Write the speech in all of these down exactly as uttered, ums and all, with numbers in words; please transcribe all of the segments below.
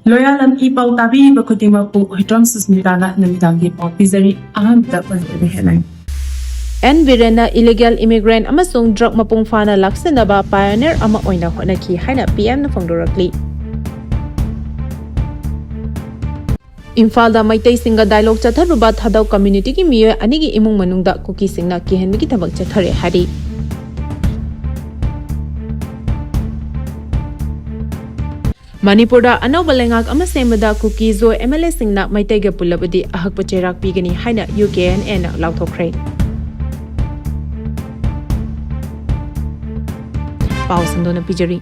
ꯂꯣꯌꯥꯂꯝ E ꯄꯥꯎ ꯇꯥꯕꯤꯔꯤꯕ ꯈꯨꯗꯤꯡꯃꯛꯄꯨ ꯍꯨꯏꯗ꯭ꯔꯣꯝ ꯁꯨꯁꯃꯤꯇꯥꯅ ꯅꯨꯃꯤꯗꯥꯡꯒꯤ ꯄꯥꯎ ꯄꯤꯖꯔꯤ꯫ ꯑꯍꯥꯟꯕꯗ ꯄꯟꯖꯕ ꯍꯦꯠꯂꯥꯏꯟ꯫ ꯑꯦꯟ ꯕꯤꯔꯦꯟꯅ ꯏꯂꯤꯒꯦꯜ ꯏꯃꯤꯒ꯭ꯔꯦꯟ ꯑꯃꯁꯨꯡ ꯗ꯭ꯔꯒ ꯃꯄꯨꯡ ꯐꯥꯅ ꯂꯥꯛꯁꯤꯟꯅꯕ ꯄꯥꯏꯑꯣꯅꯤꯌꯔ ꯑꯃ ꯑꯣꯏꯅ ꯍꯣꯠꯅꯈꯤ ꯍꯥꯏꯅ ꯄꯤ ꯑꯦꯝꯅ ꯐꯣꯡꯗꯣꯔꯛꯂꯤ꯫ ꯏꯝꯐꯥꯜꯗ ꯃꯩꯇꯩꯁꯤꯡꯒ ꯗꯥꯏꯂꯣꯒ ꯆꯠꯊꯔꯨꯕ ꯊꯥꯗꯧ ꯀꯝꯃ꯭ꯌꯨꯅꯤꯇꯤꯒꯤ ꯃꯤꯑꯣꯏ ꯑꯅꯤꯒꯤ ꯏꯃꯨꯡ ꯃꯅꯨꯡꯗ ꯀꯨꯀꯤꯁꯤꯡꯅ ꯀꯤꯍꯟꯕꯒꯤ ꯊꯕꯛ ꯆꯠꯊꯔꯦ ꯍꯥꯏꯔꯤ꯫ ꯃꯅꯤꯄꯨꯔꯗ ꯑꯅꯧꯕ ꯂꯩꯉꯥꯛ ꯑꯃ ꯁꯦꯝꯕꯗ ꯀꯨꯀꯤ ꯖꯣ ꯑꯦꯝ ꯑꯦꯜ ꯑꯦꯁꯤꯡꯅ ꯃꯩꯇꯩꯒ ꯄꯨꯜꯂꯕꯗꯤ ꯑꯍꯛꯄ ꯆꯩꯔꯥꯛ ꯄꯤꯒꯅꯤ ꯍꯥꯏꯅ ꯌꯨ ꯀꯦ ꯑꯦꯟ ꯑꯦꯅ ꯂꯥꯎꯊꯣꯛꯈ꯭ꯔꯦ꯫ ꯄꯥꯎ ꯁꯟꯗꯣꯛꯅ ꯄꯤꯖꯔꯤ꯫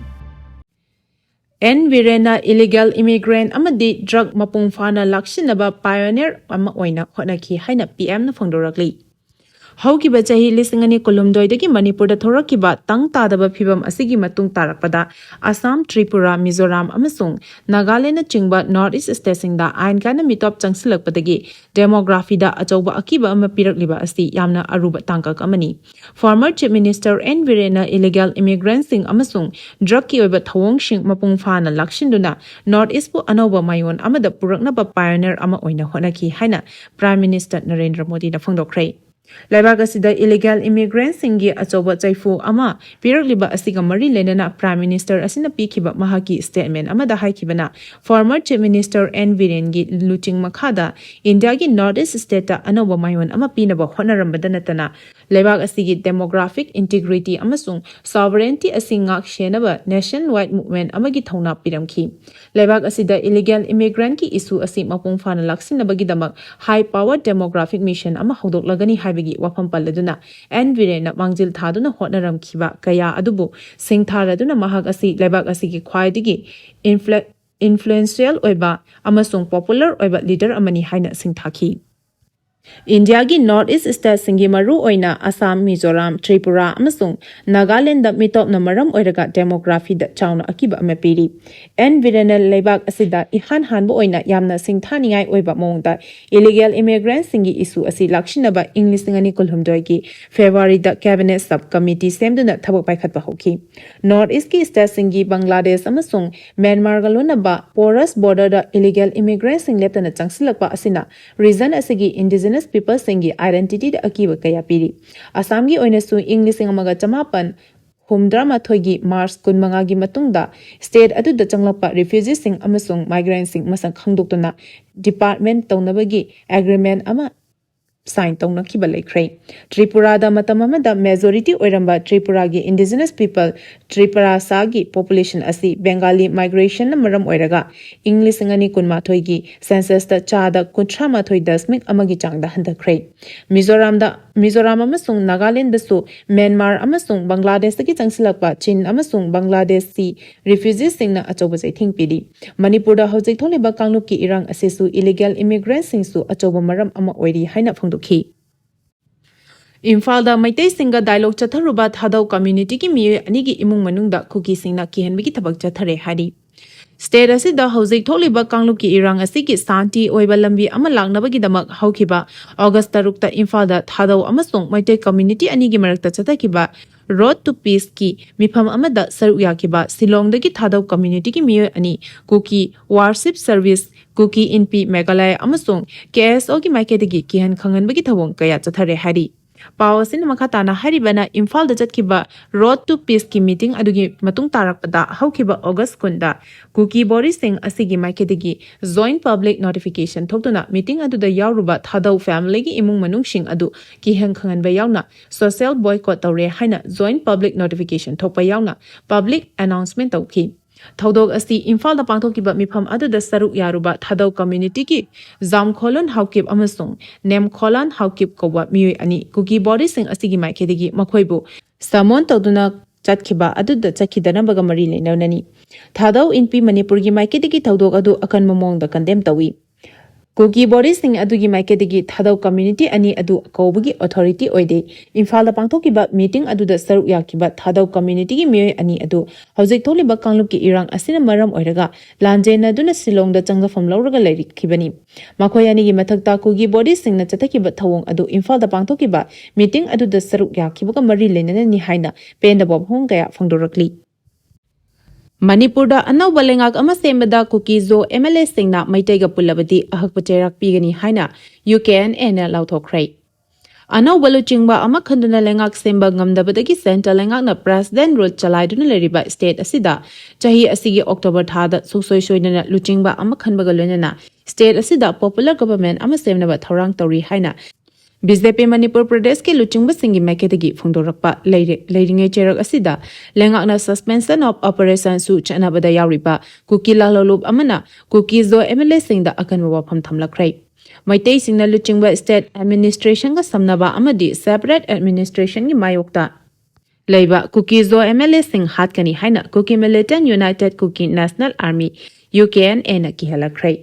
ꯑꯦꯟ ꯕꯤꯔꯦꯟꯅ ꯏꯂꯤꯒꯦꯜ ꯏꯃꯤꯒ꯭ꯔꯦꯟ ꯑꯃꯗꯤ ꯗ꯭ꯔꯒ ꯃꯄꯨꯡ ꯐꯥꯅ ꯂꯥꯛꯁꯤꯟꯅꯕ ꯄꯥꯏꯑꯣꯅꯤꯌꯔ ꯑꯃ ꯑꯣꯏꯅ ꯍꯣꯠꯅꯈꯤ ꯍꯥꯏꯅ ꯄꯤ ꯑꯦꯝꯅ ꯐꯣꯡꯗꯣꯔꯛꯂꯤ꯫ ꯍꯧꯈꯤꯕ ꯆꯍꯤ ꯂꯤꯁꯤꯡ ꯑꯅꯤ ꯀꯨꯟꯍꯨꯝꯗꯣꯏꯗꯒꯤ ꯃꯅꯤꯄꯨꯔꯗ ꯊꯣꯔꯛꯈꯤꯕ ꯇꯪ ꯇꯥꯗꯕ ꯐꯤꯕꯝ ꯑꯁꯤꯒꯤ ꯃꯇꯨꯡ ꯇꯥꯔꯛꯄꯗ ꯑꯁꯥꯝ, ꯇ꯭ꯔꯤꯄꯨꯔꯥ, ꯃꯤꯖꯣꯔꯥꯝ ꯑꯃꯁꯨꯡ ꯅꯥꯒꯥꯂꯦꯟꯗꯅꯆꯤꯡꯕ ꯅꯣꯔꯠ ꯏꯁ ꯁ꯭ꯇꯦꯠꯁꯤꯡꯗ ꯑꯥꯏꯟ ꯀꯥꯏꯅ ꯃꯤꯇꯣꯞ ꯆꯪꯁꯤꯜꯂꯛꯄꯗꯒꯤ ꯗꯦꯃꯣꯒ꯭ꯔꯥꯐꯤꯗ ꯑꯆꯧꯕ ꯑꯀꯤꯕ ꯑꯃ ꯄꯤꯔꯛꯂꯤꯕ ꯑꯁꯤ ꯌꯥꯝꯅ ꯑꯔꯨꯕ ꯇꯥꯡꯀꯛ ꯑꯃꯅꯤ꯫ ꯐꯣꯔꯃꯔ ꯆꯤꯐ ꯃꯤꯅꯤꯁꯇꯔ ꯑꯦꯟ ꯕꯤꯔꯦꯟꯅ ꯏꯂꯤꯒꯦꯜ ꯏꯃꯤꯒ꯭ꯔꯦꯟꯁꯤꯡ ꯑꯃꯁꯨꯡ ꯗ꯭ꯔꯒꯀꯤ ꯑꯣꯏꯕ ꯊꯧꯑꯣꯡꯁꯤꯡ ꯃꯄꯨꯡ ꯐꯥꯅ ꯂꯥꯛꯁꯤꯟꯗꯨꯅ ꯅꯣꯔꯠ ꯏꯁꯄꯨ ꯑꯅꯧꯕ ꯃꯥꯏꯑꯣꯟ ꯑꯃꯗ ꯄꯨꯔꯛꯅꯕ ꯄꯥꯏꯑꯣꯅꯤꯌꯔ ꯑꯃ ꯑꯣꯏꯅ ꯍꯣꯠꯅꯈꯤ ꯍꯥꯏꯅ ꯄ꯭ꯔꯥꯏꯝ ꯃꯤꯅꯤꯁꯇꯔ ꯅꯔꯦꯟꯗ꯭ꯔ ꯃꯣꯗꯤꯅ ꯐꯣꯡꯗꯣꯛꯈ꯭ꯔꯦ꯫ ꯂꯩꯕꯥꯛ ꯑꯁꯤꯗ ꯏꯂꯤꯒꯦꯜ ꯏꯃꯤꯒ꯭ꯔꯦꯟꯁꯤꯡꯒꯤ ꯑꯆꯧꯕ ꯆꯩꯐꯨ ꯑꯃ ꯄꯤꯔꯛꯂꯤꯕ ꯑꯁꯤꯒ ꯃꯔꯤ ꯂꯩꯅꯅ ꯄ꯭ꯔꯥꯏꯝ ꯃꯤꯅꯤꯁꯇꯔ ꯑꯁꯤꯅ ꯄꯤꯈꯤꯕ ꯃꯍꯥꯛꯀꯤ ꯁ꯭ꯇꯦꯠꯃꯦꯟ ꯑꯃꯗ ꯍꯥꯏꯈꯤꯕꯅ, ꯐꯣꯔꯃꯔ ꯆꯤꯐ ꯃꯤꯅꯤꯁꯇꯔ ꯑꯦꯟ ꯕꯤꯔꯦꯟꯒꯤ ꯂꯨꯆꯤꯡ ꯃꯈꯥꯗ ꯏꯟꯗꯤꯌꯥꯒꯤ ꯅꯣꯔꯠ ꯏꯁ ꯁ꯭ꯇꯦꯠꯇ ꯑꯅꯧꯕ ꯃꯥꯏꯑꯣꯟ ꯑꯃ ꯄꯤꯅꯕ ꯍꯣꯠꯅꯔꯝꯕꯗ ꯅꯠꯇꯅ ꯂꯩꯕꯥꯛ ꯑꯁꯤꯒꯤ ꯗꯦꯃꯣꯒ꯭ꯔꯥꯐꯤꯛ ꯏꯟꯇꯤꯒ꯭ꯔꯤꯇꯤ ꯑꯃꯁꯨꯡ ꯁꯣꯚꯔꯦꯟꯇꯤ ꯑꯁꯤ ꯉꯥꯛ ꯁꯦꯟꯅꯕ ꯅꯦꯁꯟ ꯋꯥꯏꯗ ꯃꯨꯚꯃꯦꯟꯠ ꯑꯃꯒꯤ ꯊꯧꯅꯥ ꯄꯤꯔꯝꯈꯤ꯫ ꯂꯩꯕꯥꯛ ꯑꯁꯤꯗ ꯏꯂꯤꯒꯦꯜ ꯏꯃꯤꯒ꯭ꯔꯦꯟꯠꯀꯤ ꯏꯁꯨ ꯑꯁꯤ ꯃꯄꯨꯡ ꯐꯥꯅ ꯂꯥꯛꯁꯤꯟꯅꯕꯒꯤꯗꯃꯛ ꯍꯥꯏ ꯄꯥꯋꯔ ꯗꯦꯃꯣꯒ꯭ꯔꯥꯐꯤꯛ ꯃꯤꯁꯟ ꯑꯃ ꯍꯧꯗꯣꯛꯂꯒꯅꯤ ꯍꯥꯏꯕꯒꯤ ꯋꯥꯐꯝ ꯄꯜꯂꯗꯨꯅ ꯑꯦꯟ ꯕꯤꯔꯦꯟꯅ ꯃꯥꯡꯖꯤꯜ ꯊꯥꯗꯨꯅ ꯍꯣꯠꯅꯔꯝꯈꯤꯕ ꯀꯌꯥ ꯑꯗꯨꯕꯨ ꯁꯤꯡꯊꯥꯔꯗꯨꯅ ꯃꯍꯥꯛ ꯑꯁꯤ ꯂꯩꯕꯥꯛ ꯑꯁꯤꯒꯤ ꯈ꯭ꯋꯥꯏꯗꯒꯤ ꯏꯟꯐ꯭ꯂꯨ-, ꯏꯟꯐ꯭ꯂꯨꯌꯦꯟꯁꯤꯌꯦꯜ ꯑꯣꯏꯕ ꯑꯃꯁꯨꯡ ꯄꯣꯄꯨꯂꯔ ꯑꯣꯏꯕ ꯂꯤꯗꯔ ꯑꯃꯅꯤ ꯍꯥꯏꯅ ꯁꯤꯡꯊꯥꯈꯤ꯫ ꯏꯟꯗꯤꯌꯥꯒꯤ North East stateꯁꯤꯡꯒꯤ ꯃꯔꯨ ꯑꯣꯏꯅ ꯑꯁꯥꯝ, ꯃꯤꯖꯣꯔꯥꯝ, ꯇ꯭ꯔꯤꯄꯨꯔꯥ ꯑꯃꯁꯨꯡ ꯅꯥꯒꯥꯂꯦꯟꯗ ꯃꯤꯇꯣꯞꯅ ꯃꯔꯝ ꯑꯣꯏꯔꯒ demographyꯗ ꯆꯥꯎꯅ ꯑꯀꯤꯕ ꯑꯃ ꯄꯤꯔꯤ꯫ ꯑꯦꯟ ꯕꯤꯔꯦꯟꯅ ꯂꯩꯕꯥꯛ ꯑꯁꯤꯗ ꯏꯍꯥꯟ ꯍꯥꯟꯕ ꯑꯣꯏꯅ ꯌꯥꯝꯅ ꯁꯤꯡꯊꯥꯅꯤꯡꯉꯥꯏ ꯑꯣꯏꯕ ꯃꯑꯣꯡꯗ illegal immigrantꯁꯤꯡꯒꯤ issue ꯑꯁꯤ ꯂꯥꯛꯁꯤꯟꯅꯕ ꯏꯪ ꯂꯤꯁꯤꯡ ꯑꯅꯤ ꯀꯨꯟꯍꯨꯝꯗꯣꯏꯒꯤ Februaryꯗ cabinet sub committee ꯁꯦꯝꯗꯨꯅ ꯊꯕꯛ ꯄꯥꯏꯈꯠꯄ ꯍꯧꯈꯤ꯫ North Eastꯀꯤ stateꯁꯤꯡꯒꯤ ꯕꯪꯒ꯭ꯂꯥꯗꯦꯁ ꯑꯃꯁꯨꯡ ꯃ꯭ꯌꯥꯟꯃꯥꯔꯒ ꯂꯣꯟꯅꯕ porous borderꯗ illegal immigrantꯁꯤꯡ ꯂꯦꯞꯇꯅ ꯆꯪꯁꯤꯜꯂꯛꯄ ꯑꯁꯤꯅ region ꯑꯁꯤꯒꯤ indigenous peopleꯁꯤꯡꯒꯤ identityꯗ ꯑꯀꯤꯕ ꯀꯌꯥ ꯄꯤꯔꯤ꯫ ꯑꯁꯥꯝꯒꯤ ꯑꯣꯏꯅꯁꯨ ꯏꯪ ꯂꯤꯁꯤꯡ ꯑꯃꯒ ꯆꯃꯥꯄꯟ ꯍꯨꯝꯗ꯭ꯔꯥ ꯃꯥꯊꯣꯏꯒꯤ March ꯀꯨꯟꯃꯉꯥꯒꯤ ꯃꯇꯨꯡꯗ state ꯑꯗꯨꯗ ꯆꯪꯂꯛꯄ refugeeꯁꯤꯡ ꯑꯃꯁꯨꯡ migrantꯁꯤꯡ ꯃꯁꯛ ꯈꯪꯗꯣꯛꯇꯨꯅ deportment ꯇꯧꯅꯕꯒꯤ agreement ꯑꯃ sign ꯇꯧꯅꯈꯤꯕ ꯂꯩꯈ꯭ꯔꯦ꯫ ꯇ꯭ꯔꯤꯄꯨꯔꯥꯗ ꯃꯇꯝ ꯑꯃꯗ majority ꯑꯣꯏꯔꯝꯕ ꯇ꯭ꯔꯤꯄꯨꯔꯥꯒꯤ indigenous people ꯇ꯭ꯔꯤꯄꯨꯔꯥꯁꯥꯒꯤ population ꯑꯁꯤ Bengali migrationꯅ ꯃꯔꯝ ꯑꯣꯏꯔꯒ ꯏꯪ ꯂꯤꯁꯤꯡ ꯑꯅꯤ ꯀꯨꯟꯃꯥꯊꯣꯏꯒꯤ censusꯇ ꯆꯥꯗ ꯀꯨꯟꯊ꯭ꯔꯥ ꯃꯥꯊꯣꯏ ꯗꯁꯃꯤꯛ ꯑꯃꯒꯤ ꯆꯥꯡꯗ ꯍꯟꯊꯈ꯭ꯔꯦ꯫ ꯃꯤꯖꯣꯔꯥꯝꯗ, ꯃꯤꯖꯣꯔꯥꯝ ꯑꯃꯁꯨꯡ ꯅꯥꯒꯥꯂꯦꯟꯗꯁꯨ ꯃ꯭ꯌꯥꯟꯃꯥꯔ ꯑꯃꯁꯨꯡ ꯕꯪꯒ꯭ꯂꯥꯗꯦꯁꯇꯒꯤ ꯆꯪꯁꯤꯜꯂꯛꯄ ꯆꯤꯟ ꯑꯃꯁꯨꯡ ꯕꯪꯒ꯭ꯂꯥꯗꯦꯁꯤ refugeeꯁꯤꯡꯅ ꯑꯆꯧꯕ ꯆꯩꯊꯦꯡ ꯄꯤꯔꯤ꯫ ꯃꯅꯤꯄꯨꯔꯗ ꯍꯧꯖꯤꯛ ꯊꯣꯛꯂꯤꯕ ꯀꯥꯡꯂꯨꯞꯀꯤ ꯏꯔꯥꯡ ꯑꯁꯤꯁꯨ illegal immigrantꯁꯤꯡꯁꯨ ꯑꯆꯧꯕ ꯃꯔꯝ ꯑꯃ ꯑꯣꯏꯔꯤ ꯍꯥꯏꯅ ꯐꯣꯡꯗꯣꯛꯈꯤ꯫ ꯏꯝꯐꯥꯜꯗ ꯃꯩꯇꯩꯁꯤꯡꯒ dialogue ꯆꯠꯊꯔꯨꯕ ꯊꯥꯗꯧ communityꯒꯤ ꯃꯤꯑꯣꯏ ꯑꯅꯤꯒꯤ ꯏꯃꯨꯡ ꯃꯅꯨꯡꯗ ꯀꯨꯀꯤꯁꯤꯡꯅ ꯀꯤꯍꯟꯕꯒꯤ ꯊꯕꯛ ꯆꯠꯊꯔꯦ ꯍꯥꯏꯔꯤ꯫ State ꯑꯁꯤꯗ ꯍꯧꯖꯤꯛ ꯊꯣꯛꯂꯤꯕ ꯀꯥꯡꯂꯨꯞꯀꯤ ꯏꯔꯥꯡ ꯑꯁꯤꯒꯤ ꯁꯥꯟꯇꯤ ꯑꯣꯏꯕ ꯂꯝꯕꯤ ꯑꯃ ꯂꯥꯛꯅꯕꯒꯤꯗꯃꯛ ꯍꯧꯈꯤꯕ August ꯇꯔꯨꯛꯇ ꯏꯝꯐꯥꯜꯗ ꯊꯥꯗꯧ ꯑꯃꯁꯨꯡ ꯃꯩꯇꯩ community ꯑꯅꯤꯒꯤ ꯃꯔꯛꯇ ꯆꯠꯊꯈꯤꯕ Road to Peaceꯀꯤ ꯃꯤꯐꯝ ꯑꯃꯗ ꯁꯔꯨꯛ ꯌꯥꯈꯤꯕ ꯁꯤꯂꯣꯡꯗꯒꯤ ꯊꯥꯗꯧ communityꯒꯤ ꯃꯤꯑꯣꯏ ꯑꯅꯤ, ꯀꯨꯀꯤ Worship Service, ꯀꯨꯀꯤ ꯏꯟꯄꯤ ꯃꯦꯘꯥꯂꯌꯥ ꯑꯃꯁꯨꯡ KSOꯒꯤ ꯃꯥꯏꯀꯩꯗꯒꯤ ꯀꯤꯍꯟ ꯈꯪꯍꯟꯕꯒꯤ ꯊꯧꯑꯣꯡ ꯀꯌꯥ ꯆꯠꯊꯔꯦ ꯍꯥꯏꯔꯤ꯫ ꯄꯥꯎ ꯑꯁꯤꯅ ꯃꯈꯥ ꯇꯥꯅ ꯍꯥꯏꯔꯤꯕꯅ, ꯏꯝꯐꯥꯜꯗ ꯆꯠꯈꯤꯕ Road to Peaceꯀꯤ meeting ꯑꯗꯨꯒꯤ ꯃꯇꯨꯡ ꯇꯥꯔꯛꯄꯗ ꯍꯧꯈꯤꯕ August ꯀꯨꯟꯗ ꯀꯨꯀꯤ ꯕꯣꯔꯤꯁꯤꯡ ꯑꯁꯤꯒꯤ ꯃꯥꯏꯀꯩꯗꯒꯤ joint public notification ꯊꯣꯛꯇꯨꯅ meeting ꯑꯗꯨꯗ ꯌꯥꯎꯔꯨꯕ ꯊꯥꯗꯧ familyꯒꯤ ꯏꯃꯨꯡ ꯃꯅꯨꯡꯁꯤꯡ ꯑꯗꯨ ꯀꯤꯍꯟ ꯈꯪꯍꯟꯕ ꯌꯥꯎꯅ social boycott ꯇꯧꯔꯦ ꯍꯥꯏꯅ joint public notification ꯊꯣꯛꯄ ꯌꯥꯎꯅ public announcement ꯇꯧꯈꯤ꯫ ꯊꯧꯗꯣꯛ ꯑꯁꯤ ꯏꯝꯐꯥꯜꯗ ꯄꯥꯡꯊꯣꯛꯈꯤꯕ ꯃꯤꯐꯝ ꯑꯗꯨꯗ ꯁꯔꯨꯛ ꯌꯥꯔꯨꯕ ꯊꯥꯗꯧ communityꯒꯤ ꯖꯥꯝꯈꯣꯂꯨꯟ ꯍꯥꯎꯀꯤꯞ ꯑꯃꯁꯨꯡ ꯅꯦꯝꯈꯣꯂꯥꯟ ꯍꯥꯎꯀꯤꯞ ꯀꯧꯕ ꯃꯤꯑꯣꯏ ꯑꯅꯤ ꯀꯨꯀꯤ ꯕꯣꯔꯤꯁꯤꯡ ꯑꯁꯤꯒꯤ ꯃꯥꯏꯀꯩꯗꯒꯤ ꯃꯈꯣꯏꯕꯨ summon ꯇꯧꯗꯨꯅ ꯆꯠꯈꯤꯕ ꯑꯗꯨꯗ ꯆꯠꯈꯤꯗꯅꯕꯒ ꯃꯔꯤ ꯂꯩꯅꯅꯅꯤ꯫ ꯊꯥꯗꯧ ꯏꯟꯄꯤ ꯃꯅꯤꯄꯨꯔꯒꯤ ꯃꯥꯏꯀꯩꯗꯒꯤ ꯊꯧꯗꯣꯛ ꯑꯗꯨ ꯑꯀꯟꯕ ꯃꯑꯣꯡꯗ condemn ꯇꯧꯏ꯫ ꯀꯨꯀꯤ ꯕꯣꯗꯤꯁꯤꯡ ꯑꯗꯨꯒꯤ ꯃꯥꯏꯀꯩꯗꯒꯤ ꯊꯥꯗꯧ ꯀꯝꯃ꯭ꯌꯨꯅꯤꯇꯤ ꯑꯅꯤ ꯑꯗꯨ ꯀꯧꯕꯒꯤ ꯑꯣꯊꯣꯔꯤꯇꯤ ꯑꯣꯏꯗꯦ꯫ ꯏꯝꯐꯥꯜꯗ ꯄꯥꯡꯊꯣꯛꯈꯤꯕ ꯃꯤꯇꯤꯡ ꯑꯗꯨꯗ ꯁꯔꯨꯛ ꯌꯥꯈꯤꯕ ꯊꯥꯗꯧ ꯀꯝꯃ꯭ꯌꯨꯅꯤꯇꯤꯒꯤ ꯃꯤꯑꯣꯏ ꯑꯅꯤ ꯑꯗꯨ ꯍꯧꯖꯤꯛ ꯊꯣꯛꯂꯤꯕ ꯀꯥꯡꯂꯨꯞꯀꯤ ꯏꯔꯥꯡ ꯑꯁꯤꯅ ꯃꯔꯝ ꯑꯣꯏꯔꯒ ꯂꯥꯟꯖꯦꯟꯅꯗꯨꯅ ꯁꯤꯂꯣꯡꯗ ꯆꯪꯖꯐꯝ ꯂꯧꯔꯒ ꯂꯩꯔꯛꯈꯤꯕꯅꯤ꯫ ꯃꯈꯣꯏ ꯑꯅꯤꯒꯤ ꯃꯊꯛꯇ ꯀꯨꯀꯤ ꯕꯣꯗꯤꯁꯤꯡꯅ ꯆꯠꯊꯈꯤꯕ ꯊꯧꯑꯣꯡ ꯑꯗꯨ ꯏꯝꯐꯥꯜꯗ ꯄꯥꯡꯊꯣꯛꯈꯤꯕ ꯃꯤꯇꯤꯡ ꯑꯗꯨꯗ ꯁꯔꯨꯛ ꯌꯥꯈꯤꯕꯒ ꯃꯔꯤ ꯂꯩꯅꯅꯅꯤ ꯍꯥꯏꯅ ꯄꯦꯟꯗꯕ ꯋꯥꯐꯝ ꯀꯌꯥ ꯐꯣꯡꯗꯣꯔꯛꯂꯤ꯫ ꯃꯅꯤꯄꯨꯔꯗ ꯑꯅꯧꯕ ꯂꯩꯉꯥꯛ ꯑꯃ ꯁꯦꯝꯕꯗ ꯀꯨꯀꯤ ꯖꯣ ꯑꯦꯝ ꯑꯦꯜ ꯑꯦꯁꯤꯡꯅ ꯃꯩꯇꯩꯒ ꯄꯨꯜꯂꯕꯗꯤ ꯑꯍꯛꯄ ꯆꯩꯔꯥꯛ ꯄꯤꯒꯅꯤ ꯍꯥꯏꯅ ꯌꯨ ꯀꯦ ꯑꯦꯟ ꯑꯦꯅ ꯂꯥꯎꯊꯣꯛꯈ꯭ꯔꯦ꯫ ꯑꯅꯧꯕ ꯂꯨꯆꯤꯡꯕ ꯑꯃ ꯈꯟꯗꯨꯅ ꯂꯩꯉꯥꯛ ꯁꯦꯝꯕ ꯉꯝꯗꯕꯗꯒꯤ ꯁꯦꯟꯇ꯭ꯔꯦꯜ ꯂꯩꯉꯥꯛꯅ ꯄ꯭ꯔꯦꯁꯤꯗꯦꯟ ꯔꯨꯜ ꯆꯂꯥꯏꯗꯨꯅ ꯂꯩꯔꯤꯕ ꯁ꯭ꯇꯦꯠ ꯑꯁꯤꯗ ꯆꯍꯤ ꯑꯁꯤꯒꯤ ꯑꯣꯛꯇꯣꯕꯔ ꯊꯥꯗ ꯁꯨꯡꯁꯣꯏ ꯁꯣꯏꯗꯅ ꯂꯨꯆꯤꯡꯕ ꯑꯃ ꯈꯟꯕꯒ ꯂꯣꯏꯅꯅ ꯁ꯭ꯇꯦꯠ ꯑꯁꯤꯗ ꯄꯣꯄꯨꯂꯔ ꯒꯚꯔꯟꯃꯦꯟꯠ ꯑꯃ ꯁꯦꯝꯅꯕ ꯊꯧꯔꯥꯡ ꯇꯧꯔꯤ ꯍꯥꯏꯅ ꯕꯤ ꯖꯦ ꯄꯤ ꯃꯅꯤꯄꯨꯔ ꯄ꯭ꯔꯗꯦꯁꯀꯤ ꯂꯨꯆꯤꯡꯕꯁꯤꯡꯒꯤ ꯃꯥꯏꯀꯩꯗꯒꯤ ꯐꯣꯡꯗꯣꯔꯛꯄ ꯂꯩꯔꯦ-, ꯂꯩꯔꯤꯉꯩ ꯆꯩꯔꯛ ꯑꯁꯤꯗ ꯂꯩꯉꯥꯛꯅ ꯁꯁꯄꯦꯟꯁꯟ ꯑꯣꯐ ꯑꯣꯄꯔꯦꯁꯟꯁꯨ ꯆꯠꯅꯕꯗ ꯌꯥꯎꯔꯤꯕ ꯀꯨꯀꯤ ꯂꯥꯜꯍꯧꯂꯨꯞ ꯑꯃꯅ ꯀꯨꯀꯤ ꯖꯣ ꯑꯦꯝ ꯑꯦꯜ ꯑꯦꯁꯤꯡꯗ ꯑꯀꯟꯕ ꯋꯥꯐꯝ ꯊꯝꯂꯛꯈ꯭ꯔꯦ꯫ ꯃꯩꯇꯩꯁꯤꯡꯅ ꯂꯨꯆꯤꯡꯕ ꯁ꯭ꯇꯦꯠ ꯑꯦꯗꯃꯤꯅꯤꯁꯇ꯭ꯔꯦꯁꯟꯒ ꯁꯝꯅꯕ ꯑꯃꯗꯤ ꯁꯦꯄꯔꯦꯠ ꯑꯦꯗꯃꯤꯅꯤꯁꯇ꯭ꯔꯦꯁꯟꯒꯤ ꯃꯥꯌꯣꯛꯇ ꯂꯩꯕ ꯀꯨꯀꯤ ꯖꯣ ꯑꯦꯝ ꯑꯦꯜ ꯑꯦꯁꯤꯡ ꯍꯥꯠꯀꯅꯤ ꯍꯥꯏꯅ Kuki militant united Kuki national army, U K N ꯑꯦꯅ ꯀꯤꯍꯜꯂꯛꯈ꯭ꯔꯦ꯫